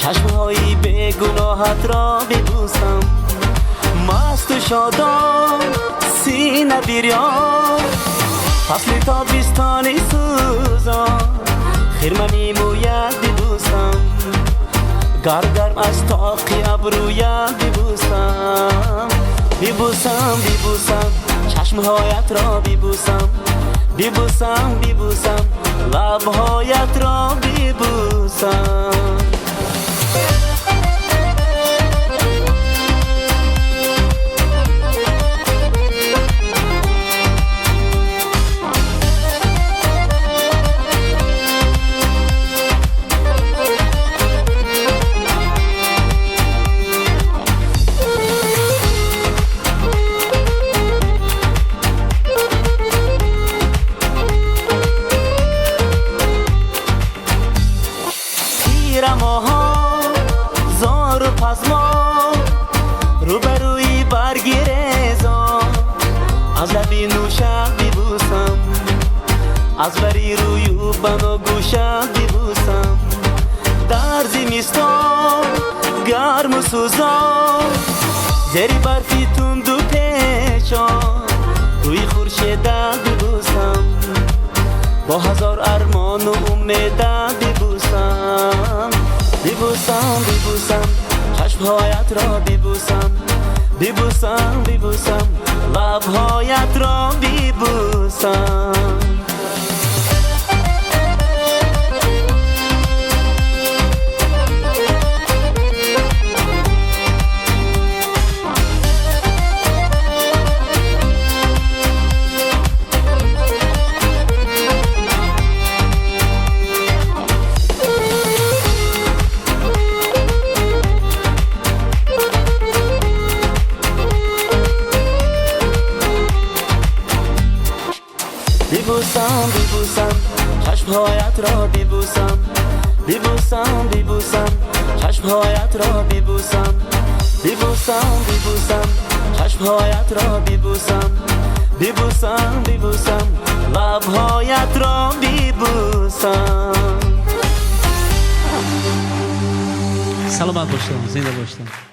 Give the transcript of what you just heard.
Чашмҳои бегуноҳат ро бибӯсам. Масту шодон, сина бирён, фасли тобистони сӯзон, хирмани мӯят бибӯсам, гарм-гарм аз тоқи абрӯят бибӯсам. Бибӯсам, бибӯсам, чашмҳоятро бибӯсам, бибӯсам, бибӯсам, лабҳоятро бибӯсам. Тирамоҳо зору пазмо, рӯбарӯи барги резон, аз лаби нӯшат бибӯсам, аз бари рӯю баногӯшат бибӯсам. Дар зимистон гарму сӯзон, зери барфи тунду печон, рӯи хуршедат бибӯсам, бо ҳазор армону умедат бибӯсам. Бибӯсам, бибӯсам, чашмҳоятро бибӯсам, бибӯсам, бибӯсам, лабҳоятро бибӯсам. Бибӯсам, бибӯсам, чашмҳоятро бибӯсам, бибӯсам, бибӯсам, чашмҳоятро бибӯсам, бибӯсам, бибӯсам, чашмҳоятро бибӯсам, бибӯсам, бибӯсам, лабҳоятро бибӯсам. Саломат бошед, зинда бошед.